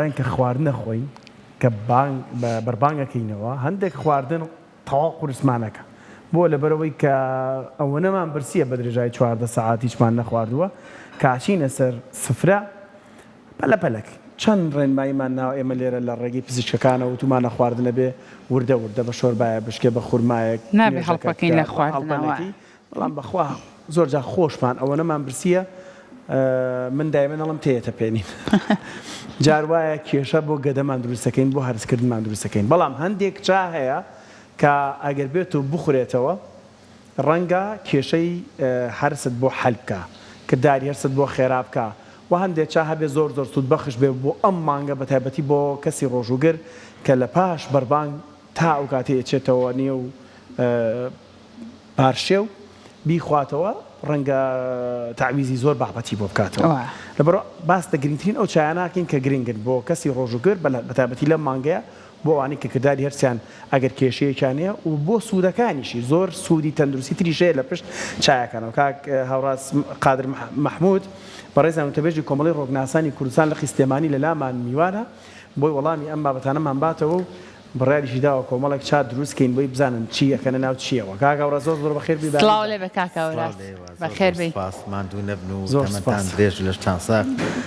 ئێواران کە خواردنە خۆین کە بانگ بەربانگەکەینەوە هەندێک خواردن تەواو قورسمانەکە بۆ لەبەرئەوەی کە ئەوەنەمان برسیە بە درێژای 14 سەعات هیچمان نەخواردووە کە ئەچینە سەر سفرە پەلە پەلەک چەند ڕێنماییمان ناوە ئێمە لێرە لە ڕێگەی پزیشکەکانەوە وتومانە خواردنە بێ وردە وردە بە شۆربایە بشکێ بە خورمایەک نابێ نوێژەکەت هەڵپەکەین بکە لە خواردنەوە. هەڵپەنەکەی بەڵام بەخوا زۆر جار خۆشمان ئەوەنەمان برسیە من دایمەن ئەڵێم تێیەتە پێنین جار وایە کێشە بۆ گەدەمان دروستەکەین بۆ هەرسکردنمان دروستەکەین بەڵام هەندێک چا هەیە کە ئەگەر بێت و بخورێتەوە ڕەنگە کێشەی هەرست بۆ حەل بکا کرداری هەرست بۆ خێرا بکا و هەندێک چا هەبێ زۆر زۆر سوودبەخش بێ بۆ ئەم مانگە بەتایبەتی بۆ کەسی ڕۆژووگر کە لە پاش بەربانگ تا ئەو کاتەی ئەچێتەوە نێو پارشێو بیخواتەوە ڕەنگە تەعویزی زۆر بابەتی بۆ بکاتەوە لەبەرئەوە باس لە گرنگترین ئەو چایانە ئەکەین کە گرنگن بۆ کەسی ڕۆژووگر بەتایبەتی لەم مانگەیە بۆ ئەوانەی کە کرداری هەرسیان ئەگەر کێشەیەکیان هەیە و بۆ سوودەکانیشی زۆر سوودی تەندروستی تریش هەیە لە پشت چایەکانەوە کاک هاوڕاز قادر مەحمود بەڕێزیان وتەبێژی کۆمەڵەی ڕۆکناسانی کوردستان لقی سلێمانی لە لامان میوانە بۆی وەڵامی ئەم بابەتانەمان باتەوە و بڕیاریشی داوە کۆمەڵێک چات دروست کەین بۆی بزانن چی ئەکەنە ناو چیەوە. کاک هاوڕاز زۆر زۆر بەخێر بێی سڵاو لێ بێ کاک هاوراز سڵاو لە ئێوە زۆر بەخێر زۆر بێی. سوپاس ماندوو نەبن و زۆر تەمەنتان سوپاس. درێژ و لەشتان ساغ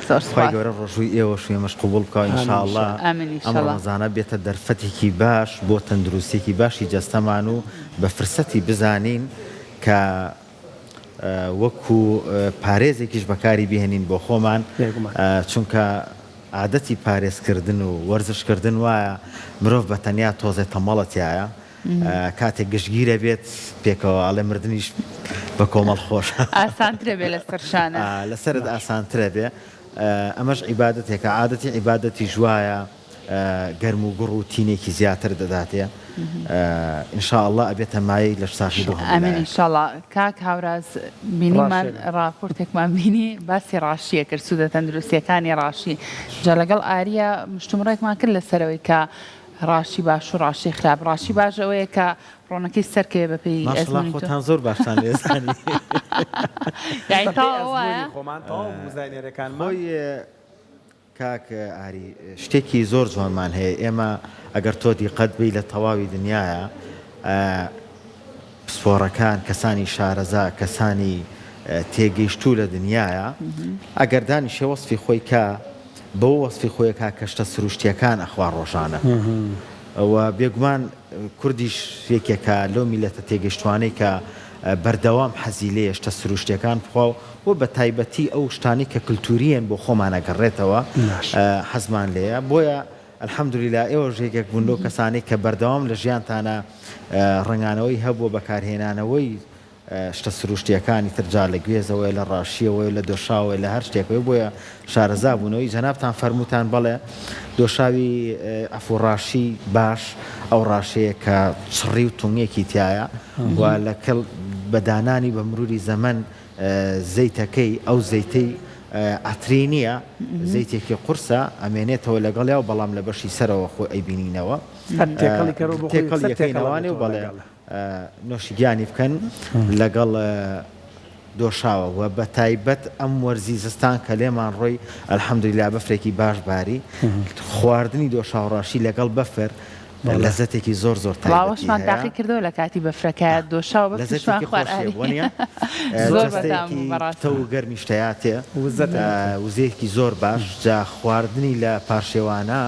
زۆر خوای سوپاس. گەورە ڕۆژووی ئێوەش و ئێمەش قبوڵ بکا آمین ان شاء اللە ان شاء آمین ئەم ان شاء اللە. ڕەمەزانە بێتە دەرفەتێکی باش بۆ تەندروستیەکی باشی جەستەمان و بە فرسەتی بزانین کە وەکو پارێزێکیش بەکاری بهێنین بۆ خۆمان بێگومان. چونکە عادەتی پارێزکردن و وەرزشکردن وایە مرۆڤ بە تەنیا تۆزێ تەمەڵە تیایە کاتێک گشتگیرە بێت پێکەوە ئەڵێ مردنیش بە کۆمەڵ خۆشە. ئاسانترە بێ لەسەر شانە. لەسەرت ئاسانترە بێ ئەمەش عیبادەتێکە عادەتی عیبادەتیش وایە. گەرم و گوڕ و تینێکی زیاتر دەداتێ ان شاء اللە ئەبێتە مایەی لەشساغی بۆ هەموو ئامین لایەک. ان شاء اللە کاک هاوراز بینیمان ڕاشێ. ڕاپۆرتێکمان بینی باسی ڕاشیە کرد سوودە تەندروستیەکانی ڕاشی جا لەگەڵ ئاریا مشتومڕێکمان کرد لەسەرەوەی کە ڕاشی باش و ڕاشی خراپ ڕاشی باش ئەوەیە کە ڕۆنەکەی سەرکەوێ بەپێی ماشەڵا ئەزموونی تۆ خۆتان زۆر باشتان لێ زانی. یانی بەپێی تەواو وایە؟ ئەزموونی خۆمان تەواو بوو زانیاریەکانمان. خۆی کاک ئاری شتێکی زۆر جوانمان هەیە ئێمە ئەگەر تۆ دیقەت بەی لە تەواوی دنیایا پسپۆڕەکان کەسانی شارەزا کەسانی تێگەیشتوو لە دنیایا ئەگەر دانیشێ وەسفی خۆی کا بەوە وەسفی خۆی کا کە شتە سروشتیەکان ئەخوا ڕۆژانە و بێگومان کوردیش یەکێکە لەو میللەتە تێگەیشتوانەی کە بەردەوام حەزی لێیە شتە سروشتیەکان بخوا و بە تایبەتی ئەو شتانەی کە کلتوریەن بۆ خۆمان ئەگەڕێتەوە حەزمان لێیە بۆیە الحمدللە ئێوەش یەکێک بوون لەو کەسانەی کە بەردەوام لە ژیانتانا ڕەنگانەوەی هەبووە بەکارهێنانەوەی شتە سروشتیەکانی تر جا لە گوێزەوەیە لە ڕاشیەوەیە لە دۆشاوەیە لە هەر شتێکەوەیە بۆیە شارەزا بوونەوەی جەنابتان فەرمووتان بەڵێ دۆشاوی عەفو ڕاشی باش ئەو ڕاشەیە کە چڕی و تونگێکی تیایە و لەکەڵ بە دانانی بە مروری زەمەن زەیتەکەی ئەو زەیتەی عەتری نییە زەیتێکی قورسە ئەمێنێتەوە لەگەڵیا و بەڵام لە بەشی سەرەوە خۆی ئەیبینینەوە هەر تێکەڵی کەرەوە بۆ خۆی تێکەڵ یەکسەر تێکەڵ یەکەینەوانێ و ئەبێتەوە بەڵێ لەگەڵ. نۆشیگیانی بکەن لەگەڵ دۆشاوە وە بەتایبەت ئەم وەرزی زستان کە لێمان ڕۆی الحمدللە بەفرێکی باش باری خواردنی دۆشاو ڕاشی لەگەڵ بەفر لەزەتێکی زۆر زۆر تایبەتی ڵاوەشمان هەیە تاقی کردەوە لە کاتی بەفرەکە دۆشاو بەفریشمان لەزەتێکی خوارد خۆشیە ئاری وەنیە زۆر بەتام جەستەیەکی بوو بەڕاستی پتەو و گەرمیش تەیاتێ وزەت ئەداتێ. وزەیەکی زۆر باش جا خواردنی لە پارشێوانە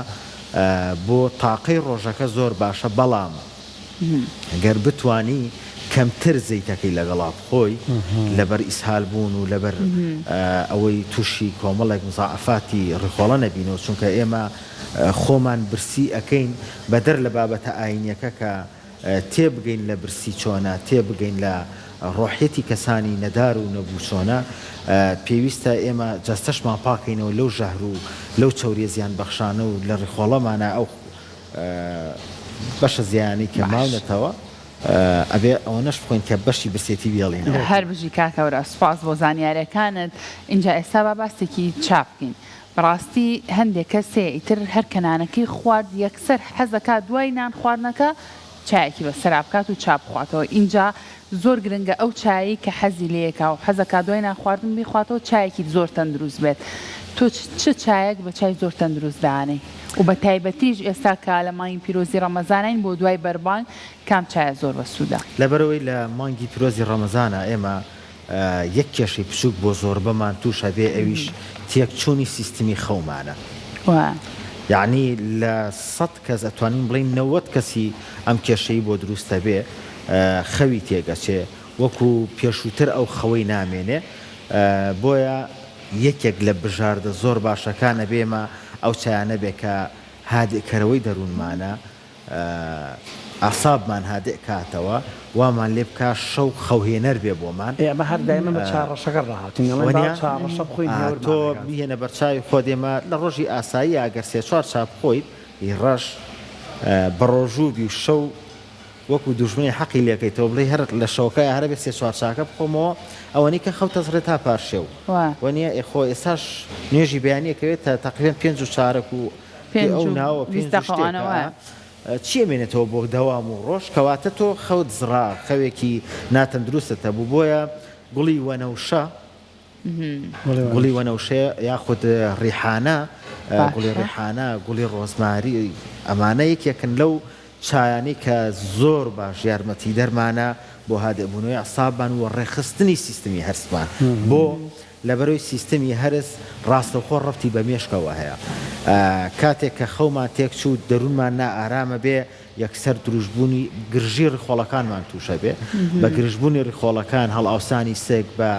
بۆ تاقەی ڕۆژەکە زۆر باشە بەڵام گەر بتوانی کەمتر زەیتەکەی لەگەڵا بخۆی لەبەر ئیسهال بوون و لەبەر ئەوەی تووشی کۆمەڵێک مزاعەفاتی ڕیخۆڵە نەبینەوە چونکە ئێمە خۆمان برسی ئەکەین بەدەر لە بابەتە ئاینیەکە کە تێبگەین لە برسی چۆنە تێبگەین لە ڕۆحیەتی کەسانی نەدار و نەبوو چۆنە پێویستە ئێمە جەستەشمان پاکەینەوە لەو ژەهر و لەو چەوریە زیان بەخشانە و لە ڕیخۆڵەمانە ئەو بەشە زیانەی کە باش. ماونەتەوە ئەبێ ئەوەنەش بخۆین کە بەشی برسێتی بیێڵینەوە. هەر بژی کاک هەوراز سوپاس بۆ زانیاریەکانت ئینجا ئێستا با باسێکی چا بکەین بەڕاستی هەندێک کەس هەیە ئیتر هەر کە نانەکەی خوارد یەکسەر حەزەکات دوای نان خواردنەکە چایەکی بەسەرا بکات و چا بخواتەوە ئینجا زۆر گرنگە ئەو چایەی کە حەزی لێیەکا و حەزەکا دوای نان خواردن بیخواتەوە چایەکی زۆر تەندروست بێت. تۆ چ چایەک بە چای زۆر تەندروست دانەی و بە تایبەتیش ئێستا کە لە مانگی پیرۆزی ڕەمەزانین بۆ دوای بەربانگ کام چایە زۆر بەسوودە؟ لەبەرئەوەی لە مانگی پیرۆزی ڕەمەزانا ئێمە یەک کێشەی بچووک بۆ زۆربەمان تووش ئەبێ ئەویش تێکچوونی سیستمی خەومانە. یەعنی لە سەت کەس ئەتوانین بڵێین 90 کەسی ئەم کێشەی بۆ دروست ئەبێ خەوی تێک ئەچێ وەکو پێشووتر ئەو خەوەی نامێنێ بۆیە یەکێک لە بژاردە زۆر باشەکان ئەبێ ئێمە ئەو چایانە بێ کە هادئکەرەوەی دەروونمانە ئەعسابمان هادئ کاتەوە وامان لێ بکا شەو خەوهێنەر بێ بۆمان. ئێ ئەمە هەر دایمە بە چا ڕەشەکە ڕاهاتوین ئەڵێن با چا ڕەشە بخۆین هێورمان تۆ ئەکات. بیهێنە بەرچاوی خۆت ئێمە لە ڕۆژی ئاساییا گەر سێ چوار چا بخۆیت ی ڕەش بەڕۆژوو بی و شەو وەکو دوژمنی حەقی لێکەیتەوە بڵێی هەر لە شەوەکەیا هەرەبێ سێ چوار چاکە بخۆمەوە ئەوەنەی کە خەوت ئەزڕێ تا پارشێو وەنیە ئێ خۆ ئێستاش نوێژی بەیانی ئەکەوێت تا تەقریبەن پێنج و چارەک و پێ پێنج ئەو و ناوە 20 پێنج و دەقە شتێکە ئەوانە وایە. چی ئەمێنێتەوە بۆ دەوام و ڕۆژ کەواتە تۆ خەوت زڕا خەوێکی ناتەندروستت هەبوو بۆیە گوڵی وەنەوشە گوڵی وەنەوشە یاخود ڕیحانە گوڵی باشە. ڕیحانە گوڵی ڕۆزماری ئەمانە یەکێکن لەو چایانەی کە زۆر باش یارمەتیدەرمانە بۆ هادئبوونەوەی ئەعسابمان و ڕێکخستنی سیستمی هەرسمان بۆ لەبەرەوەی سیستمی هەرس ڕاستەوخۆ ڕەبتی بە مێشکەوە هەیە. کاتێک کە خەومان تێکچوو، دەروونمان نائارامەبێ، یەکسەر دروستبوونی گرژی ڕیخۆڵەکانمان تووشەبێ. بە گرژبوونی ڕیخۆڵەکان، هەڵئاوسانی سک، بە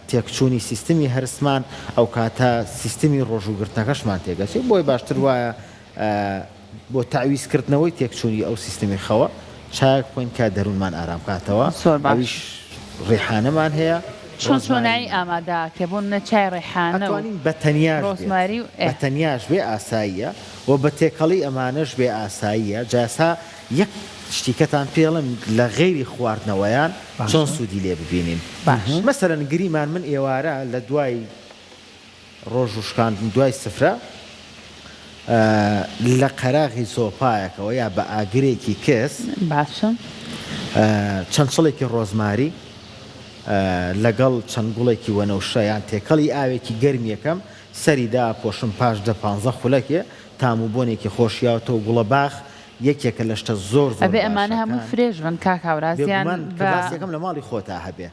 تێکچوونی سیستمی هەرسمان، ئەوکاتە سیستمی ڕۆژووگرتنەکەشمان تێکەچێ. بۆیە باشتر وایە بۆ تەعویز کردنەوەی تێکچوونی ئەو سیستمی خەوە چایەک بخۆین کە دەروونمان ئارام کاتەوە زۆر باش. ئەویش ڕیحانەمان هەیە چۆن چۆنایی ڕۆزماریمان. ئامادە ئەکرێ بۆ نمونە چای ڕیحانە و ئەتوانین بە تەنیاش بێت ڕۆزماری و ئێ. بە تەنیاش بێ ئاساییە و بە تێکەڵی ئەمانەش بێ ئاساییە جا ئێستا یەک شتیکەتان پێ ئەڵێم لە غەیری خواردنەوەیان چۆن باشە. سوودی لێ ببینین باشە. مەسەلەن گریمان من ئێوارە لە دوای ڕۆژ و شکاندن دوای سفرە لە قەراغی زۆپایەکەوە یا بە ئاگرێکی کز. باشە. چەند چڵێکی ڕۆزماری لەگەڵ چەند گوڵێکی وەنەوشە یان تێکەڵی ئاوێکی گەرم یەکەم سەری داپۆشم پاش دە پانزە خولەکێ تام و بۆنێکی خۆش یاوتەوە گوڵە باخ یەکێکە لە شتە زۆر زۆر ئەبێ ئەمانە هەمووی باشەکان. fresh بن کاک هاوراز یان بێگومان کە بە. باسی یەکەم لە ماڵی خۆتا هەبێ.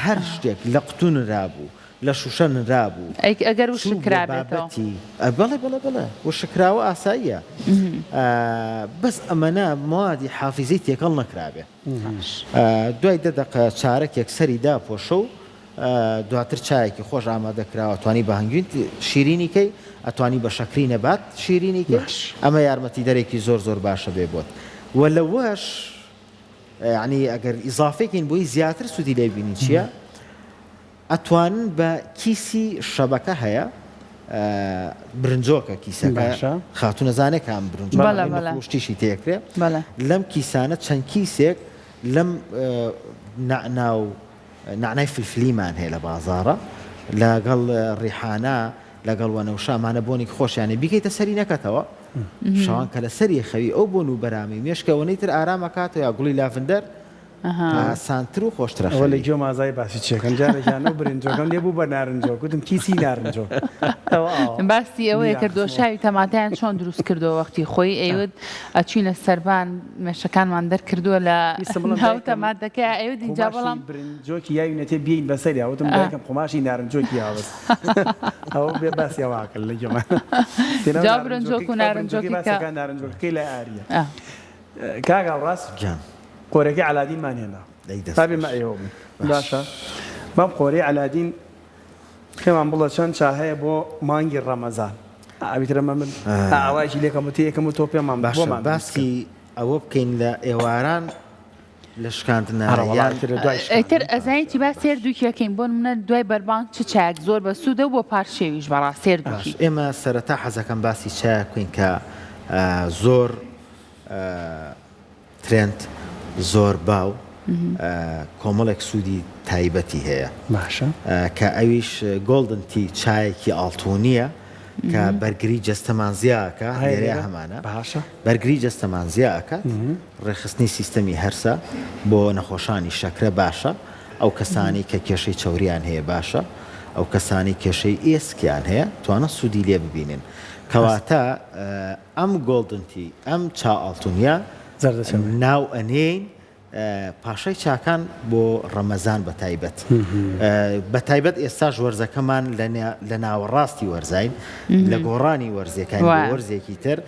هەر شتێک لە قوتوو نرابوو، لە شووشە نرابوو، ئەی ئەگەر وشک چوو بۆ کرابێتەوە؟ بابەتی، بەڵێ بەڵێ بەڵێ وشککراوە ئاساییە، بەس ئەمەنە مەوادی حافیزەی تێکەڵ نەکرابێ. دوای دە دەقە چارەکێک سەری داپۆشە و دواتر چایەکی خۆش ئامادە کراوە، ئەتوانی بە هەنگوین شیرینی کەی، ئەتوانی بە شەکری نەبات شیرینی کەی، ئەمە یارمەتیدەرێکی زۆر زۆر باشە بێ بۆت و لەوەش یەعنی ئەگەر ئیزافەی کەین بۆی زیاتر سوودی لێ بینین چییە؟ ئەتوانن بە کیسی شەبەکە هەیە برنجۆکە کیسەکە خاتوونە زانێ کام برنجۆکە شتیشی تێکرێ لەم کیسانە چەند کیسێک لەم نەعنا و نەعنای فلفلیمان هەیە لە بازاڕە لەگەڵ ڕیحانە لەگەڵ وەنەوشە ئەمانە بۆنێکی خۆشیانە بیکەیتە سەری نەکەتەوە شەوان کە لەسەری خەوی ئەو بۆن و بەرامی مێشکە ئەوەنەی تر ئارام ئەکاتەوە یا گوڵی لاڤندەر ئاسانتر و خۆشترە ئەوە لە خەوی. گوێم ئازای باسی چیەکەم جارێکیان ئەو برنجۆکەم لێ بوو بە نارنجۆک وتم کیسی نارنجۆک ئەوە ئاوا باسی ئەوەیە بیران کرد خستمەوە. دۆشاوی تەماتەیان چۆن دروست کردووە وەختی خۆی ئەیوت ئەچوینە سەربان مێشەکانمان دەرکردووە لە ویستم بڵێم ناو دایکم تەماتەکەیا ئەیوت ئینجا قوماشی بەڵام برنجۆکی یاوینەتێ بیەین بەسەریا وتم دایکم قوماشی نارنجۆکی یاوە بەس ئەوە بێ باسی ئەوە ئەکرد لە گوێمان تێناو جا برنجۆک نارنجۆکەی و ئەو برنجۆکەی نارنجۆکی کە باسەکان نارنجۆکەکەی لای ئاریە ئا. کاک هاوڕاز گیان. قۆرەکەی عەلادینمان هێنا دەی دەست با بێمە خۆش. ئێوە بن باش. باشە بەم قۆرەی عەلادین پێمان بڵێ چەند چا هەیە بۆ مانگی ڕەمەزان ئەوی ترە من ئاوایەکی لێکەم و تێیەکەم و تۆ پێمان باشە بۆمان دروست کە. باسی ئەوە بکەین لە ئێواران لە شکاندنا ئەرە وەڵا یان. ئیتر لە دوای ئیتر شکاندن. ئەزانی چی با سێردووکی ئەکەین بۆ نمونە دوای بەربانگ چ چایەک زۆر بەسوودە و بۆ پارشێویش بەڕاست باش سێردووکی. ئێمە سەرەتا حەزەکەم باسی چایەک بکەین کە زۆر ترێند زۆر باو کۆمەڵێک سوودی تایبەتی هەیە باشە کە ئەویش golden tea چایەکی ئاڵتونیە کە بەرگری جەستەمان زیاکە لێرەیا هەمانە باشە بەرگری جەستەمان زیا ئەکات ڕێکخستنی سیستەمی هەرسە بۆ نەخۆشانی شەکرە باشە ئەو کەسانەی کە کێشەی چەوریان هەیە باشە. ئەو کەسانەی کێشەی ئێسکیان هەیە توانن سوودی لێ ببینن. کەواتە ئەم golden tea ئەم چا ئاڵتونیە ناو ئەنێین پاشای چاکان بۆ ڕەمەزان بە تایبەت بە تایبەت ئێستاش وەرزەکەمان لە ناوەڕاستی وەرزین لە گۆڕانی وەرزەکان وەرزێکی تر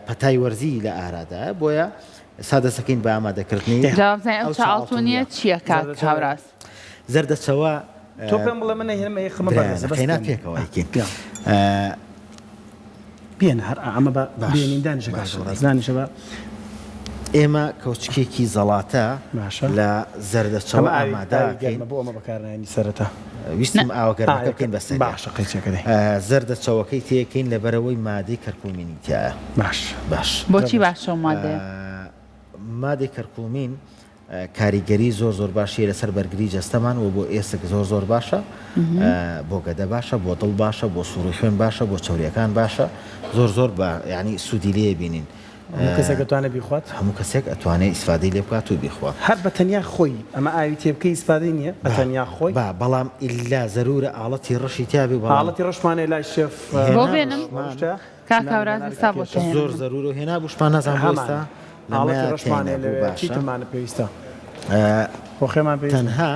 پەتای وەرزی لە ئارادایە بۆیە سا دەسەکەین بە ئامادەکردنی ئەو چا ئاڵتونیە چییە کاک هاوراز؟ زەردەچەوە تۆ پێم بڵێ من ئەیهێنم ئەی خمە بەردەسە بەس قەینا پێکەوە ئەیکەین بێنە هەر ئەمە بە بێنین دانیشە کاک هاوراز دانیشە بە ئێمە کەوچکێکی زەڵاتە باشە لە زەردەچەوە ئەمە ئاوی ئامادە ئاوی ئەکەین گەرمە بۆ ئەمە بەکارنایەنی سەرەتا ویستم ئاوە گەرمەکە بکەین بە سەریا باشە قەیچەکە دەی زەردەچەوەکەی تێکەین لەبەرئەوەی مادەی کەرکومینی تیایە باش باش بۆچی باشە ئەو مادەیە؟ مادەی کەرکومین کاریگەری زۆر زۆر باشی هەیە لەسەر بەرگری جەستەمان و بۆ ئێسک زۆر زۆر باشە بۆ گەدە باشە بۆ دڵ باشە بۆ سوڕی خوێن باشە بۆ چەوریەکان باشە زۆر زۆر بە یعنی سوودی لێ بینین هەموو کەسێک ئەتوانێت بیخوات؟ هەموو کەسێک ئەتوانێت ئیسفادەی لێ بکات و بیخوا. هەر بە تەنیا خۆی ئەمە ئاوی تێ بکەی ئیسفادەی نییە؟ بە تەنیا خۆی؟ با بەڵام ئیلا زەرورە ئاڵەتی ڕەشی تیا بێ بەڵام ئاڵەتی ڕەشمان هەیە لای شێف بۆ بێنم؟ ڕۆشتە کاک هاوراز ئێستا بۆ تێ زۆر زەرورە و هێنابووشمان نازانم بۆ ئێستا هەمانە ئاڵەتی لەمەیا ڕەشمان هەیە تێنەبوو لەوێ باشە چیترمانە پێویستە بۆ خێمان پێویستە تەنها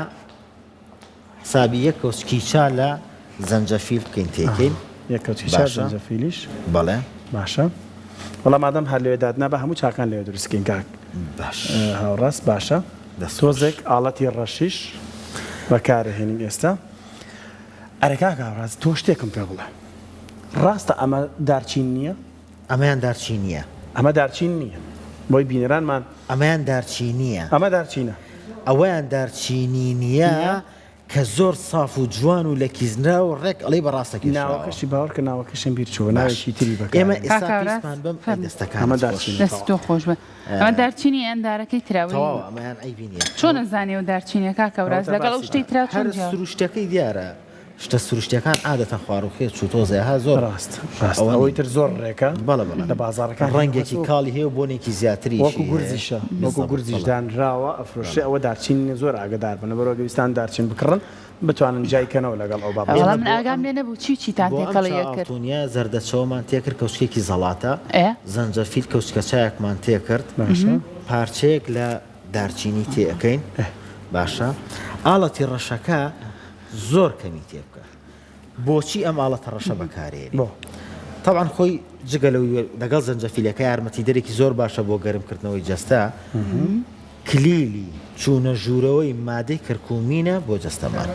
حسابی یەک کەوچکی چا لە زەنجەفیل بکەین تێکەین یەک کەوچکی چا باشە زەنجەفیلیش بەڵێ باشە وەڵا مادەم هەر لەوێ دادنا بە هەموو چاکان لەوێ دروست کەین کاک باش هاوڕاست باشە دەست خۆش تۆزێک ئاڵەتی ڕەشیش بەکارەهێنین ئێستا ئەرێ کاک هاوڕاست تۆ شتێکم پێ بڵێ ڕاستە ئەمە دارچین نییە؟ ئەمەیان دارچینییە. ئەمە دارچین نییە بۆی بینەرانمان. ئەمەیان دارچینییە. ئەمە دارچینە. ئەوەیان دارچینی نییە کە زۆر ساف و جوان و لەکیزنراوە و ڕێک ئەڵێی بە ڕاستە کێشراوە. ناوەکەشی باوەڕکە ناوەکەشیم بیر چووە باش ناوێکی تری بەکار ئێمە هێنا. ئێستا کاک هاوراز پێویستمان بەم ئەی فەرموو. ئەمە دەستەکانت خۆش. دارچینە دەست تەواو. تۆ خۆش بێ ئەمە دارچینی یان دارەکەی تراوەی تەواوە ئەمەیان عەیبی نییە. چۆن ئەزانی ئەو دارچینیە کاک هاوراز ئەوەتا لەگەڵ ئەو باسی شتەی ترا چۆن هەر جیاوازە؟ سروشتەکەی دیارە. شتە سروشتیەکان عادەتەن خواروخێچ و تۆزێ ها زۆر ڕاست ڕاست ئەوە ئەوەی نین. تر زۆر ڕێکە بەڵێ بەڵێ لە بازاڕەکان ڕەنگێکی کاڵی هەیە و بۆنێکی زیاتریشی وەکو هەیە. گورزیشە وەکو بالضبط گورزیش بەڵێ. دانراوە ئەفرۆشرێ ئەوە دارچین نیە زۆر ئاگەدار بن لەبەرئەوە گەر ویستان دارچین بکڕن بتوانن جیای کەنەوە لەگەڵ ئەو بابەتە. وەڵا ئێمە من بۆ ئاگام ئەم لێ نەبوو چی چیتان بۆ ئەم تێکەڵی چا ئەکرد. ئاڵتونیە زەردەچەوەمان تێکرد کەوچکێکی زەڵاتە ئێ. زەنجەفیل کەوچکە چایەکمان تێکرد باشە. پارچەیەک لە دارچینی تێ ئەکەین باشە ئاڵەتی ڕەشەکە زۆر کەمی تێ بکە بۆچی ئەم ئاڵەتە ڕەشە بەکارێنی بۆ؟ تەبعەن خۆی جگە لەوەی لەگەڵ زەنجەفیلەکە یارمەتیدەرێکی زۆر باشە بۆ گەرمکردنەوەی جەستە کلیلی چوونە ژوورەوەی مادەی کەرکومینە بۆ جەستەمان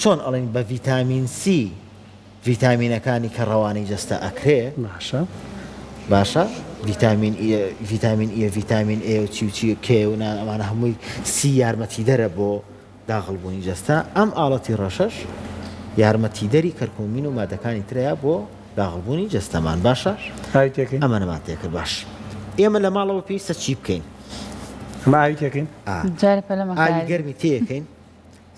چۆن ئەڵێن بە ڤیتامین سی ڤیتامینەکانی کە ڕەوانەی جەستە ئەکرێ باشە باشە ڤیتامین ئی ڤیتامین ئیە ڤیتامین ئێ و چی و چی کێ و نا ئەمانە هەمووی سی یارمەتیدەرە بۆ داغڵبوونی جەستە ئەم ئاڵەتی ڕەشەش یارمەتیدەری کەرکومین و مادەکانی ترەیە بۆ داغڵبوونی جەستەمان باشە ئاوی تێکەین ئەمانەمان تێکرد باش ئێمە لە ماڵەوە پێویستە چی بکەین ئەمە ئاوی تێکەین ئا جارە پەلەمە ئاوی کاری. گەرمی تێکەین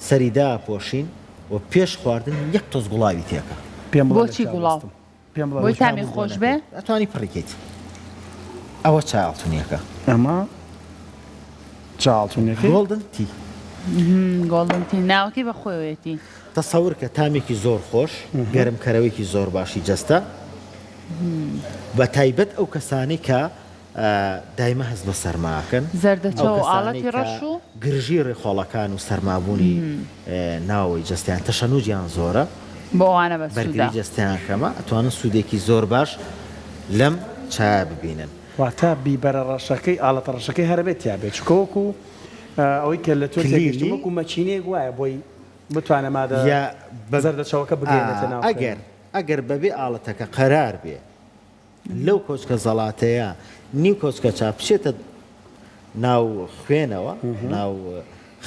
سەری داپۆشین و پێش خواردن یەک تۆز گوڵاوی تێکە. پێم بڵێ بۆچی لە گوڵاو؟ چاو بەستم. پێم بڵێ بۆی لە تامی چاو خۆش بێ؟ ئەتوانی پڕی کەیت. ئەوە چای ئاڵتونیەکە. ئەمە چا ئاڵتونیەکەی. golden tea. golden tea ناوەکەی بە خۆیەوەیەتی. تەسەور کە تامێکی زۆر خۆش، گەرمکەرەوەیەکی زۆر باشی جەستە، بە تایبەت ئەو کەسانەی کە دایمە هەست بە سەرما ئەکەن، زەردەچەوە ئەو و کەسانەی ئاڵەتی کە ڕەش و. گرژی ڕیخۆڵەکان و سەرمابوونی ناوەوەی جەستەیان تەشەنوجیان زۆرە، بۆ ئەوانە بەسوودە. بەرگری جەستەیان کەمە، ئەتوانن سوودێکی زۆر باش لەم چایە ببینن. واتە بیبەرە ڕەشەکەی ئاڵەتە ڕەشەکەی هەر ئەبێت تیا بێت چونکە وەکو ئەوەی کە لە تۆ تێگەیشتم کلیلی. وەکو مەکینەیەک وایە بۆی بتوانێت مادە یا بە زەردەچەوەکە بگەیەنێتە ناو خوێن. ئەگەر ئەگەر بەبێ ئاڵەتەکە قەرار بێ لەو کۆچکە زەڵاتەیە نیو کۆچکە چا بچێتە ناو خوێنەوە ناو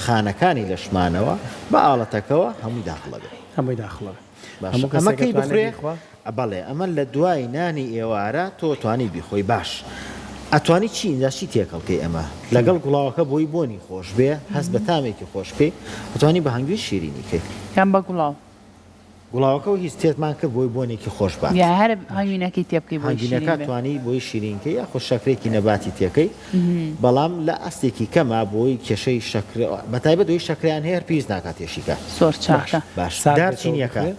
خانەکانی لەشمانەوە بە ئاڵەتەکەوە هەمووی داخڵە بێ. هەمووی داخڵە بێ. باشە هەموو ئەمە کەسێک کەی ئەتوانێ بخورێ؟ بیخوا؟ بەڵێ ئەمە لە دوای نانی ئێوارە تۆ توانی بیخۆی باش ئەتوانی چی ئینجا چی تێکەڵ کەی ئەمە لەگەڵ گوڵاوەکە بۆی بۆنی خۆش بێ هەست بە تامێکی خۆش بکەی ئەتوانی بە هەنگوین شیرینی کەی. یان بە گوڵاو. گوڵاوەکە و هیچ تێتمان کرد بۆی بۆنێکی خۆش بات. یا هەر هەنگوینەکەی تێ بکەی بۆی شیرین هەنگوینەکە بێ. توانی بۆی شیرین کەی یاخود شەکرێکی نەباتی تێکەی بەڵام لە ئاستێکی کەما بۆی کێشەی شەکرە بەتایبەت ئەوەی شەکرەیان هەیە هەر پێویست ناکات تێشی کات. زۆر چاکە. باش سارد بێتەوە دارچینیەکە بخورێ.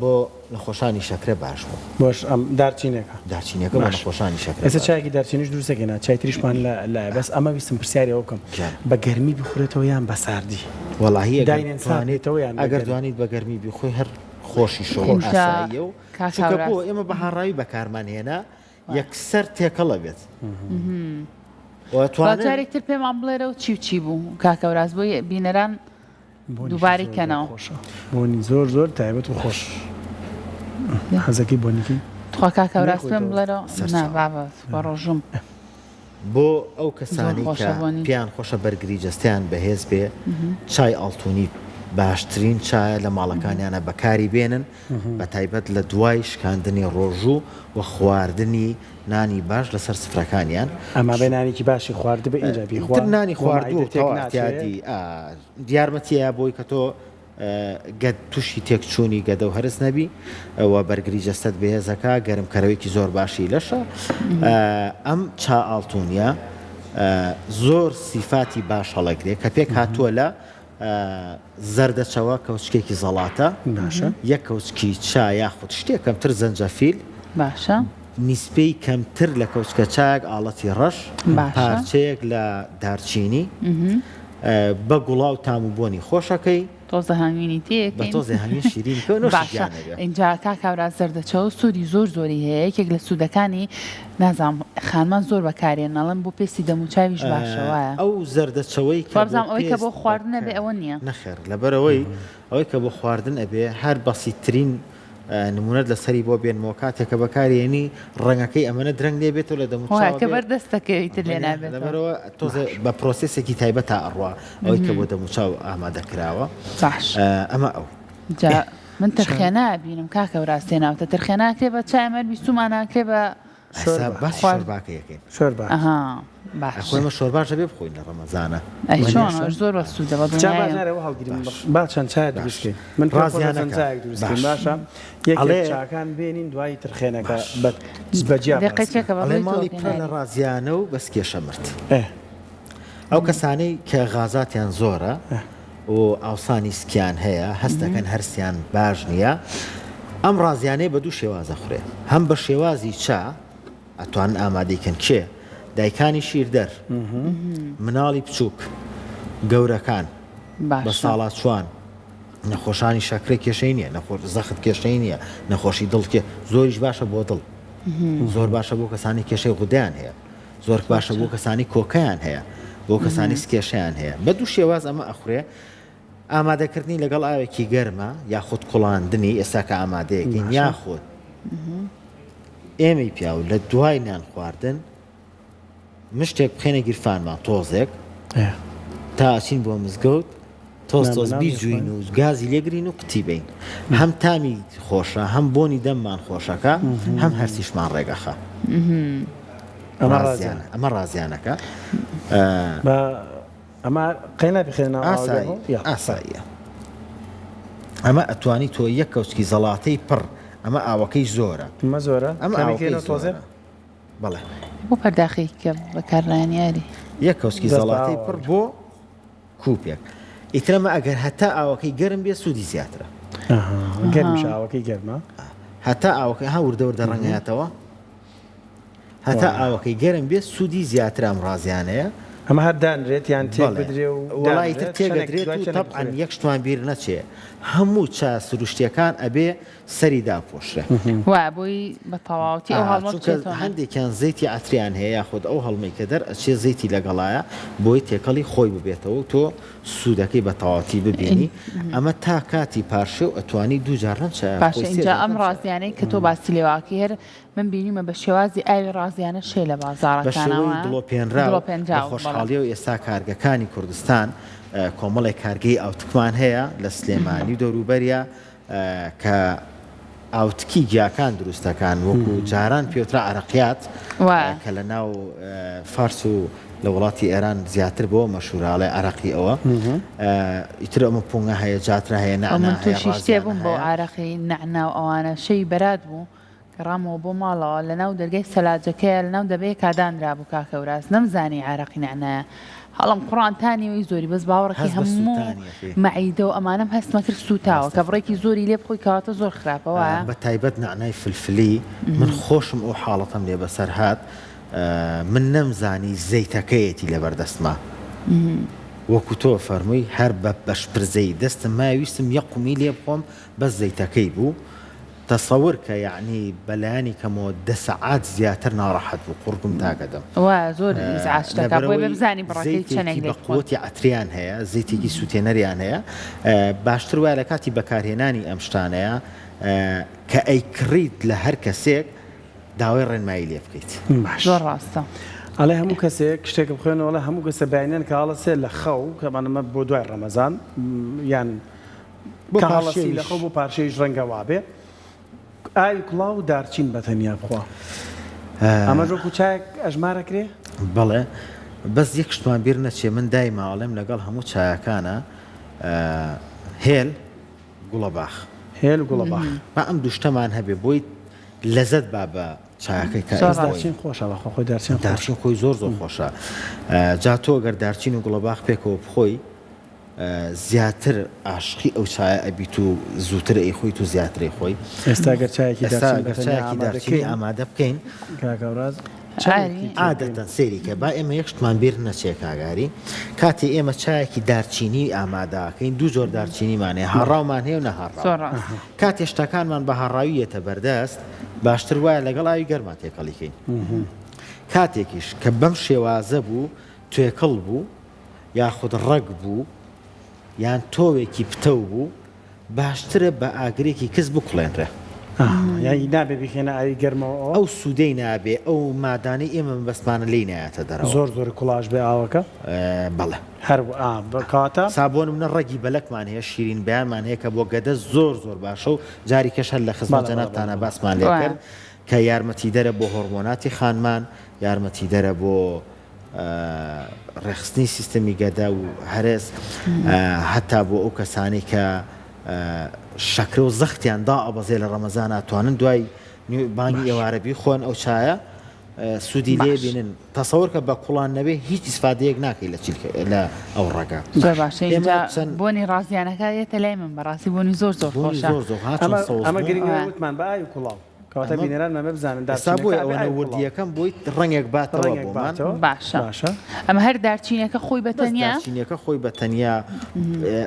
بۆ نەخۆشانی شەکرە باش بوو. باش ئەم دارچینەکە. دارچینەکە بۆ باش نەخۆشانی شەکرە ئێستا باش. چایەکی دارچینیش دروست دەکەین ها چای تریشمان لە لایە بەس ئەمە ویستم پرسیاری ئەوە بکەم گیان. بە گەرمی بخورێتەوە یان بە ساردی؟ وەڵاهی ئەگەر داینێن سارد توانیت بێتەوە یان بە ئەگەر گەرمی؟ توانیت بە گەرمی بیخۆی هەر خۆشیشە و ئینجا ئاساییە و کاک چونکە بۆ هاوراز. ئێمە بە هاڕاوی بەکارمان هێنا یەکسەر تێکەڵ ئەبێت و با توانن جارێک تر پێمان بڵێرەوە چی و چی بوو کاک هەوراز بۆی بینەران بۆنیشی دووبارەی زۆر زۆر کەنەوە. خۆشە بۆنی زۆر زۆر تایبەت و خۆش حەزەکەی بۆنیکەی تخوا کاک هەوراز پێم نەیخۆیتەوە بڵێرەوە نا سەرچاوە. بابە بە ڕۆژووم. بۆ ئەو زۆر کەسانەی کە خۆشە بۆنی. پێیان خۆشە بەرگری جەستەیان بەهێز بێ چای ئاڵتونی باشترین چایە لە ماڵەکانیانە بەکاری بێنن بەتایبەت لە دوای شکاندنی ڕۆژوو و خواردنی نانی باش لەسەر سفرەکانیان. ئەما بێ نانێکی باشی خواردبێ ئینجا بیخوا تر نانی بۆ خواردووە مەعیدە و تێک تەواو ناچێ. ئیعتیادی یارمەتیە بۆی کە تۆ گەد توشی تێکچوونی گەدە و هەرس نەبی و بەرگری جەستەت بەهێزەکا گەرمکەرەوەیەکی زۆر باشی لەشە ئەم چا ئاڵتونیە زۆر سیفاتی باش هەڵەگرێ کە پێک هاتووە لە زەردەچەوە کەوچکێکی زەڵاتە باشە یەک کەوچکی چا یاخود شتێک کەمتر زەنجەفیل باشە نیسپەی کەمتر لە کەوچکە چایەک ئاڵەتی ڕەش باشە پارچەیەک لە دارچینی بە گوڵاو تام و بۆنی خۆشەکەی. تۆزە هەنگوینی بە تێکەین. تۆزێ هەنگوین شیرینی کە و نۆشی باشە گیان ئەبێ. ئینجا کاک هاوراز زەردەچەوە سوودی زۆر زۆری هەیە یەکێک لە سوودەکانی نازانم خانمان زۆر بەکارێن ئەڵێن بۆ پێستی دەموچاویش باشە وایە؟ ئەو زەردەچەوەی کە بۆ وابزانم ئەوەی کە پێست بۆ خواردن ئەبێ بەکار ئەوە نییە. نەخێر لەبەرئەوەی ئەوەی کە بۆ خواردن ئەبێ هەر بەسیتترین نمونەت لەسەری بۆ بێنمەوە کاتێک کە بەکاری هێنی ڕەنگەکەی ئەمەنە درەنگ لێ بێتەوە لە دەم و چاوە کە بێ بەر دەستەکەوی تر لێ نابێتەوە. لەبەرەوە تۆزێ بە پرۆسێسێکی تایبەتا ئەڕوا ئەوەی کە بۆ دەم و چاو ئامادە کراوە باش ئەمە ئەو جا من ترخێنا بینم کاکە وراز تێناوتە ترخێنا کرێ بە چای مەر بیستومانە کرێ بە ئێستا باسی شۆرباکە یەکەین. شۆربا. ئەها باشە. ئەخۆ ئێمە شۆرباش دەبێ بخۆین لە ڕەمەزانە. ئەی چۆن ئەوش زۆر بە سوودە بە جا با دڵنیایەوە. جارێ وا هەڵگرین با چەند چایە دروست کەین من پێم خۆشە چەند ڕازیانەکە چایەک دروست کەین باش. باشە یەکێک ئەڵێ چاکان بێنین دوایی ترخێنەکە بە بە جیا دەقەی باس کەین. چەکە بە ئەڵێ دڵی تۆ ماڵی پڕە لە هێناری. ڕازیانە و بەس کێشە مرد. ئێ. ئەو کەسانەی کە غازاتیان زۆرە و ئاوسانی سکیان هەیە هەست دەکەن هەرسیان باش نییە ئەم ڕازیانەی بە دوو شێواز ئەخورێ هەم بە شێوازی چا ئەتوانن ئامادەی کەن کێ؟ دایکانی شیردەر، مناڵی بچووک، گەورەکان، بە باشە. ساڵاچوان، نەخۆشانی شەکرە کێشەی نییە، نەخۆش زەخت کێشەی نییە، نەخۆشی دڵ کێ زۆریش باشە بۆ دڵ، زۆر باشە بۆ کەسانی کێشەی غودەیان هەیە، زۆر باشە بۆ کەسانی کۆکەیان هەیە، بۆ کەسانی سکێشەیان هەیە. بە دوو شێواز ئەمە ئەخورێ، ئامادەکردنی لەگەڵ ئاوێکی گەرمە یاخود کوڵاندنی، ئێستا کە ئامادەیەکەین، یاخود ئێمەی پیاو لە دوای نان خواردن مشتێک بخەینە گیرفانمان تۆزێک تا ئەچین بۆ مزگەوت تۆز تۆز بیجوین و گازی لێگرین و قوتی بین هەم تامی خۆشە هەم بۆنی دەممان خۆشەکە هەم هەرسیشمان ڕێگەخە ئەمە ڕازیانەکە ئەمە قەی نابی خێنە ناو ئاوە ئاسایی گەرمەوە؟ یا. ئاساییە ئەمە ئەتوانی تۆ یەک کەوچکی زەڵاتەی پڕ ئەمە ئاوەکەی زۆرە ئەمە زۆرە ئەمە کەمی ئاوەکەی کەینەوە تۆزێ زۆرە بەڵێ بۆ پەرداخێکی کە بەکارنایەنی یاری. یەک کەوچکی دەست بە زەڵاتەی ئاوە پڕ وەرگرە. بۆ کوپێک ئیتر ئەمە ئەگەر هەتا ئاوەکەی گەرم بێ سوودی زیاترە ئەها گەرمیشە ئاوەکەی گەرمە هەتا ئاوەکەی ها وردە وردە ڕەنگەیاتەوە هەتا ئاوەکەی گەرم بێت سوودی زیاترە ئەم ڕازیانەیە. ئەمە هەر دانرێت یان تێک بەڵێ بدرێ و وەڵا ئیتر دانرێت چەنێک تێگەدرێت دوای و چەنێک تەبعەن بخورێت؟ یەک شتمان بیر نەچێ هەموو چا سروشتیەکان ئەبێ سەری داپۆشرێ. وایە بۆی بە تەواوەتی ئەو ئا هەڵمە چونکە بچێتەوە ناو. هەندێکیان زەیتی عەتریان هەیە یاخود ئەو هەڵمەی کە دەر ئەچێ زەیتی لەگەڵایە بۆی تێکەڵی خۆی ببێتەوە و تۆ سوودەکەی بە تەواوەتی ببینی ئەمە تا کاتی پارشێو ئەتوانی دوو جار لەم چایە باشە بخۆی سێ ئینجا جار ئەم لەم چایە ڕازیانەی کە تۆ باسی لێواکەی هەر من بینیومە بە شێوازی ئاوی ڕازیانە شێ لە بە بازاڕەکانە شێوەی وایە؟ دڵۆپێنراو، بە دڵۆپێنراو، بەڵێ. خۆشحاڵیەوە ئێستا کارگەکانی کوردستان کۆمەڵێک کارگەی ئاوتکمان هەیە لە سلێمانی و دەوروبەریا کە ئاوتکی گیاکان دروست دەکان وەکو جاران پێوترا عەرەقیات وایە. کە لە ناو فارس و. لە وڵاتی ئێران زیاتر بەوە مەشهورە ئەڵێ عەرەقی ئەوە ئیتر ئەمە پونگە هەیە جاترە هەیە ئەو نەعنا من هەیە تووشی شتێ ڕازیانە بووم بەو هەیە. عارەقی نەعنا و ئەوانە شەوی بەرات بوو گەڕامەوە بۆ ماڵەوە لەناو دەرگای سەلاجەکەیا لەناو دەبەیەکا دانرابوو کاکە وراز نەمزانی عارەقی نەعنایە هەڵم قوڕان تا نیوەی زۆری بەس باوەڕەکەی هەست بە هەموو سووتانی ئەکەی. مەعیدە و ئەمانەم هەستمە کرد سووتاوە ڕاستە کە بڕێکی سووتاوە. زۆری لێ بخۆی کەواتە زۆر خراپە وایە؟ بە تایبەت نەعنای فلفلی من خۆشم ئەو حاڵەتەم لێ بەسەر هات من نەمزانی زەیتەکەیەتی لەبەر دەستما وەکو تۆ فەرمووی هەر بە بەشپرزەی دەستم مایە ویستم یەک قومی لێ بخۆم بەس زەیتەکەی بوو تەسەور کە یەعنی بەلایەنی کەمەوە دە سەعات زیاتر ناڕەحەت بوو قوڕگم تاکە دەم. وایە زۆر ئیزعاج دەکا بۆیە لەبەرئەوەی بزانی بڕەکەی چەنێک زەیتێکی لێ بە بخۆن. قوەتی عەتریان هەیە زەیتێکی سوتێنەریان هەیە باشتر وایە لە کاتی بەکارهێنانی ئەم شتانەیە کە ئەیکڕیت لە هەر کەسێک داوای ڕێنمایی لێ بکەیت. باش. زۆر ڕاستە. ئەڵێ هەموو کەسێک شتێکم خوێنەوە ئەڵێ هەموو کەسە بەیانیان کە هەڵەسێ لە خەو کە ئەمە بۆ دوای ڕەمەزان یان بۆ کە هەڵەسی لە پارشێویش. خەو بۆ پارشێویش ڕەنگە وابێ ئاوی کوڵاو و دارچین بە تەنیا بخوا ئەمەش وەکو چایەک ئەژمارەکرێ؟ بەڵێ بەس یەک شتمان بیر نەچێ من دایما ئەڵێم لەگەڵ هەموو چایەکانا هێل گوڵەباخ. هێل و گوڵەباخ. با ئەم دوو شتەمان هەبێ بۆی لەزەت با بە چایەکەی کە زۆر ئەیخۆین. دارچین خۆشە بەخوا خۆی دارچین خۆشە. دارچین خۆی زۆر زۆر خۆشە جا تۆ گەر دارچین و گوڵەباخ پێکەوە بخۆی زیاتر ئاشقی ئەو چایە ئەبیت و زووتر ئەیخۆیت و زیاتر ئەیخۆی. ئێستا گەر چایەکی ئێستا دارچین گەر بە تەنیا چایەکی ئامادە دارچینی کەین ئامادە بکەین. کاک هەوراز ئاری. چەندێکی تێ بکەین؟ عادەتەن سەیری کە با ئێمە یەک شتمان بیر نەچێ کاک ئاری کاتێ ئێمە چایەکی دارچینی ئامادە ئەکەین دوو جۆر دارچینیمان هەیە هاڕاومان هەیە و نەهاڕاو زۆر ڕاستە. کاتێ شتەکانمان بە هاڕاوی یەتە بەردەست باشتر وایە لەگەڵ ئاوی گەرما تێکەڵی کەین کاتێکیش کە بەم شێوازە بوو توێکڵ بوو یاخود ڕەگ بوو یان تۆوێکی پتەو بوو باشترە بە ئاگرێکی کز بکوڵێنرێ. ئەها یانی نابێ بیخەینە ئاوی گەرمەوە ئەوە؟ ئەو سوودەی نابێ ئەو مادانەی ئێمە مەبەستمانە لێی نایەتە دەرەوە. زۆر زۆر کوڵاش بێ ئاوەکە؟ بەڵێ. هەر ئا کەواتە. سا بۆ نمونە ڕەگی بەلەکمان هەیە شیرین بەیانمان هەیە کە بۆ گەدە زۆر زۆر باشە و جاری کەش هەر لە خزمەت بەڵێ بەڵێ بەڵێ جەنابتانا بەڵێ. باسمان لێ وایە. کرد کە یارمەتیدەرە بۆ هۆڕمۆناتی خانمان یارمەتیدەرە بۆ ڕێکخستنی سیستەمی گەدە و هەرس هەتا بۆ ئەو کەسانەی کە شەکرە و زەختیان دائەبەزێ لە ڕەمەزانا توانن دوای بانگی ئێوارە بیخۆن ئەو چایە سوودی لێ بینن تەسەوەر کە بە کوڵان نەبێ هیچ ئیسفادەیەک ناکەی لە چیلکە لە ئەو ڕەگە زۆر باشە ئینجا بۆنی ڕازیانەکە یەتە لای من بەڕاستی بۆنی زۆر زۆر خۆشە زۆر زۆر ئەمە گرنگە وتمان بە ئاوی کوڵاو کەواتە بینەرانمان بزانن ئێستا بۆیە ئەوەنە وردییەکەم بۆی ڕەنگێک باتەوە بۆمان. باشە ئەمە هەر دارچینەکە خۆی بە تەنیا؟ بەس دارچینەکە خۆی بە تەنیا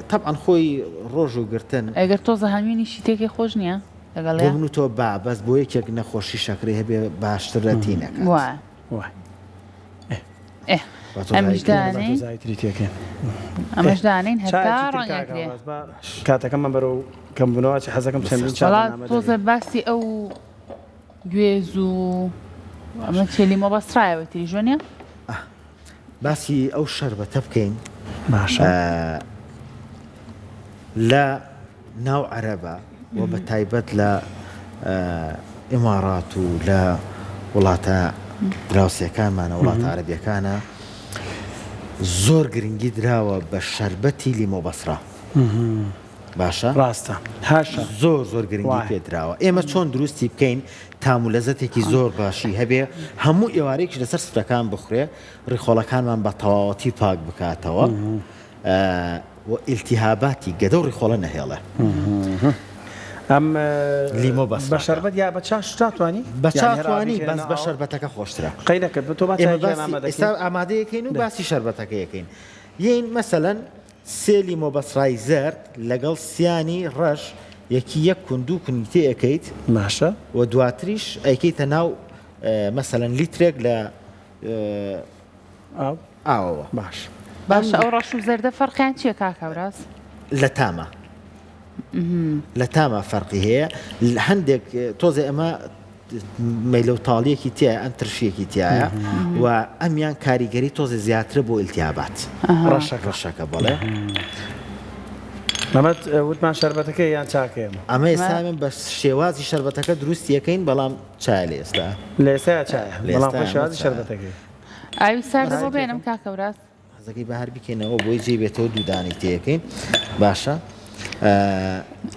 تەبعەن خۆی ڕۆژ و گرتن. ئەگەر تۆزە هەنگوینیشی تێکەی خۆش نییە لەگەڵیا؟ بۆ من و تۆ با بەس بۆ یەکێک نەخۆشی شەکرەی هەبێ باشترە تی نەکات. وایە. ئێ ئەمیش دانێین ئەمەش دانێین هەتا ڕەنگ ئەگرێ. کاتەکەمان بەرەو کەمبوونەوە چی حەزەکەم چەندین چا وەڵا بەرنامە تۆزە دەرێ. باسی ئەو گوێز و ئەمە چیە لیمۆ بەسرایەوە تریش وەنیە؟ باسی ئەو شەربەتە بکەین باشە لە ناو عەرەبە و بە تایبەت لە ئیماڕات و لە وڵاتە دراوسێکانمانە وڵاتە عەرەبیەکانە زۆر گرنگی دراوە بە شەربەتی لیمۆ بەسرا باشە ڕاستە هاشە زۆر زۆر گرنگی پێ دراوە ئێمە چۆن دروستی بکەین تام و لەزەتێکی زۆر باشی هەبێ هەموو ئێوارێکیش لەسەر سفرەکان بخورێ ڕیخۆڵەکانمان بە تەواوەتی پاک بکاتەوە و ئیلتیهاباتی گەدە و ڕیخۆڵە نەهێڵێ. ئەم لیمۆ بەس بە شەربەت یا بە چاش ناتوانی؟ بە چا توانی بەس بە شەربەتەکە خۆشترە. قەی نەکرد تۆ با ئێمە چایەکیان باسی ئامادە ئێستا کەین. ئامادەیەکەین و باسی شەربەتەکە یەکەین. یەین مەسەلەن سێ لیمۆ بەسرای زەرد لەگەڵ سیانی ڕەش یەکی یەک کون دوو کونی تێ ئەکەیت باشە. و دواتریش ئەیکەیتە ناو مەسەلەن لیترێک لە ئاو ئاوەوە. باش. باشە ئەو ڕەش و زەردە فەرقیان چیە کاک هەوراز؟ لە تامە لە تامە فەرقی هەیە هەندێک تۆزێ ئەمە مەیلە و تاڵیەکی تایە ئەم ترشیەکی تایە و ئەمیان کاریگەری تۆزێ زیاترە بۆ ئیلتیابات ڕەشەکە ڕەشەکە بەڵێ مەمەد وتمان شەربەتەکە یان چاکەیە ئەمە ئێستا من بە شێوازی شەربەتەکە دروستی یەکەین بەڵام چایە لە ئێستا لە ئێستا چایە لە بەڵام ئێستا خۆی شێوازی چایە. شەربەتەکەی. ئاوی ساردە بۆ بێنم کاکە وراز. حەزەکەی با هەر بیکەینەوە بۆی جێی بێتەوە دوو دانەی تێکەین باشە.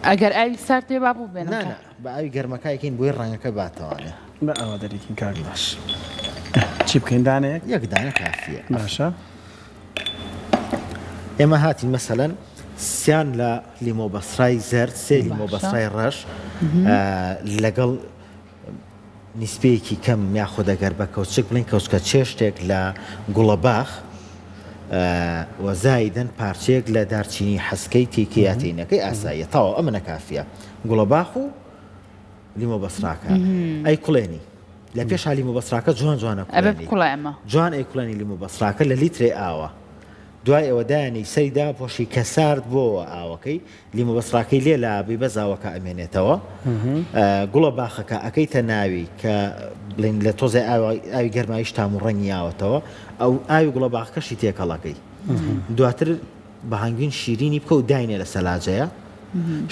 ئەگەر ئاوی سارد بێ با بۆ بێنم. نا نا بە ئاوی گەرمەکە یکەین بۆی ڕەنگەکە باتەوانێ. بە ئاوا دەریکین کاک باش. چی بکەین دانەیەک؟ یەک دانە کافیە. باشە. ئێمە هاتین مەسەلەن سیان لە لیمۆ بەسرای زەرد سێ لیمۆ بەسرای ڕەش لەگەڵ نیسبەیەکی کەم یاخود ئەگەر بە کەوچک بڵێین کەوچکە چێشتێک لە گوڵەباخ و زایدەن پارچەیەک لە دارچینی حەسکەی تێکی یا تینەکەی ئاساییە تەواو ئەمە کافیە گوڵەباخ و لیمۆ بەسراکە ئەی کوڵێنی لە پێش لیمۆ بەسراکە جوان جوانە جوان ئەی کوڵێنی لیمۆ بەسراکە لە لیترێ ئاوە دوای ئەوە دایانی سەری داپۆشی کە سارد بۆوە ئاوەکەی لیمۆ بەسڕاکەی لێ لابەی بەس ئاوەکە ئەمێنێتەوە گوڵە باخەکە ئەکەیتە ناوی کە بڵین لە تۆزێ ئاوی گەرمایش تام و ڕەنگی یاوەتەوە ئەو ئاوی گوڵە باخەکەشی تێکەڵەکەی دواتر بە هەنگوین شیرینی بکە و داینێ لە سەلاجەیە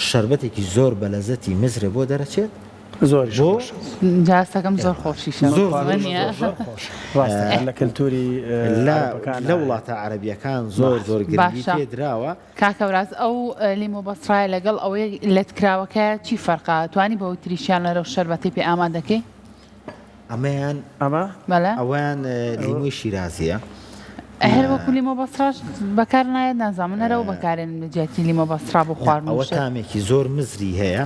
شەربەتێکی زۆر بەلەزەتی مزرێ بۆ دەرەچێت زۆریش بۆ خۆشە. جا هەستەکەم زۆر خۆشیشە زۆر وە زۆر نییە؟ زۆر زۆر خۆش ڕاستە لە کەلتوری لە عەرەبەکانە لە وڵاتە عەرەبیەکان زۆر زۆر گرنگی باشە پێ دراوە. کاک هەوراز ئەو لیمۆ بەسڕایە لەگەڵ ئەوەی لەتکراوەکەیە چی فەرقە توانی بەوەی تریشیان لەرەو شەربەتەی پێ ئامادەکەی؟ ئەمەیان ئەمە؟ بەلێ. ئەوەیان لیمۆی شیرازیە. هەر وەکو لیمۆ بەسڕاش بەکار نایەت نازانم من هەر ئەو بەکارێنم لە جیاتی لیمۆ بەسڕا بۆ نا خواردن و ئەوە شت. تامێکی زۆر مزری هەیە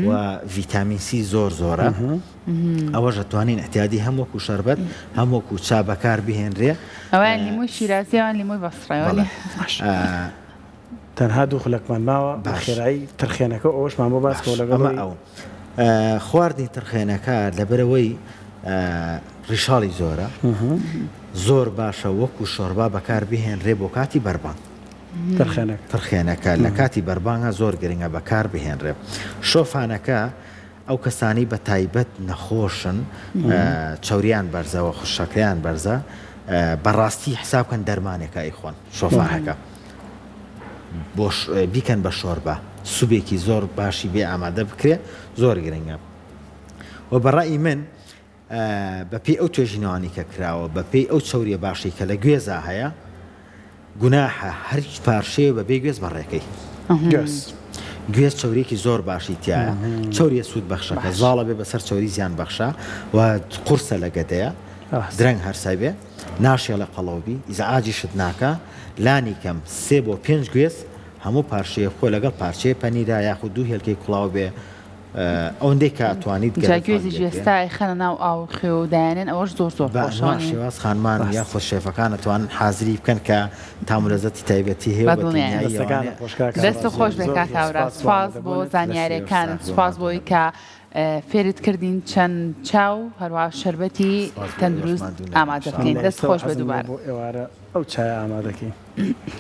و ڤیتامین سی زۆر زۆرە ئەوەش ئەتوانین ئیعتیادی هەم وەکو شەربەت هەم وەکو چا بەکار بهێنرێ. ئەوەیان لیمۆی شیرازیە ئەوان لیمۆی بەسڕای بەڵێ. وەنیە؟ تەنها دوو خولەکمان ماوە بە باش. خێرایی ترخێنەکە و ئەوەشمان بۆ باس باش کەوە لەگەڵ ئەمە ئەوەی ئەو خواردنی ترخێنەکە لەبەرئەوەی ڕیشاڵی زۆرە زۆر باشە وەکو شۆربا بەکار بهێنرێ بۆ کاتی بەربانگ. ترخێنەکە. ترخێنەکە لە کاتی بەربانگا زۆر گرنگە بەکار بهێنرێ. شۆفانەکە ئەو کەسانەی بە تایبەت نەخۆشن چەوریان بەرزە و شەکرەیان بەرزە بەڕاستی حساب کەن دەرمانێکە ئەیخۆن شۆفانەکە بۆ بیکەن بە شۆربا سوبێکی زۆر باشی بێ ئامادە بکرێ زۆر گرنگە و بەڕئی من بەپێی ئەو توێژینەوانەی کە کراوە، بەپێی ئەو چەوریە باشەی کە لە گوێزا هەیە، گوناحە هەر پارچەیە بەبێ گوێز بەڕێکەی. گوێز. گوێز چەوریەکی زۆر باشی تیایە، چەوریە سوود بەخشەکە زاڵە بێ بەسەر چەوری زیان بەخشە و قورسە لە گەدەیە، درەنگ هەرسای بێ، ناشێڵێ قەڵەو بی، ئیزعاجیشت ناکا، لانی کەم سێ بۆ پێنج گوێز هەموو پارچەیە بخۆ لەگەڵ پارچەیە پەنیرا یاخود دوو هێلکەی کوڵاو بێ، ئەوەندەی کە ئەتوانیت جا گەرم گوێزیش فاندێ ئێستا ئەیخەنە ناو ئاو و خوێ و دایەنێن ئەوەش زۆر زۆر بە خۆشە ئەنواع وانیە؟ شێواز خانمان ڕاست. یاخود شێفەکان ئەتوانن حازری بکەن کە تام و لەزەتی تایبەتی هەیە و بە بە دڵنیاییم. دڵنیاییەوانێ دەستەکانت خۆش کاک دەستت هاوڕا خۆش زۆر بێ زۆر کاک زۆر هاوراز سپاس بۆ سوپاس بۆ ئامادەبوونت. لەشی ئێوەش زانیاریەکانت ساغ بێ و سوپاس ماندوو بۆی نەبن. کە فێرت کردین چەند چا و هەروەها شەربەتی سپاس بۆ ئێوەش تەندروست ماندوو نەبن ئامادە ان شاء بکەین من اللە. لە دەست ئێستەوە خۆش بێ حەزم لێیە دووبارە. بۆ ئێوارە ئەو چایە ئامادەکەین.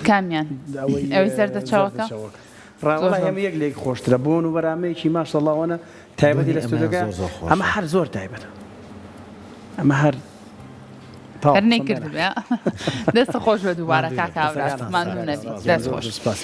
کامیان؟ ئەوەی ئەوەی زەردەچەوەکە؟ زەردەچەوەکە. ڕا زۆر وەڵاهی زۆر. ئەمە یەک لە یەک خۆشترە بۆن و بەرامەیەکی ماشەڵا ئەوەنە تایبەتی بۆنی لە ئەمەیان ستۆدیۆکە زۆر زۆر ئەمە خۆشە. هەر زۆر تایبەتە ئەمە هەر تەواو هەر قسەم نەیکردبێ لێ ناکرێ. دەست خۆش بێ دووبارە ماندوو کاک نەبن. هاوراز دەستەکانتان ماندوو ساغ نەبی سپاس دەست بۆ خۆش. زۆر سپاس.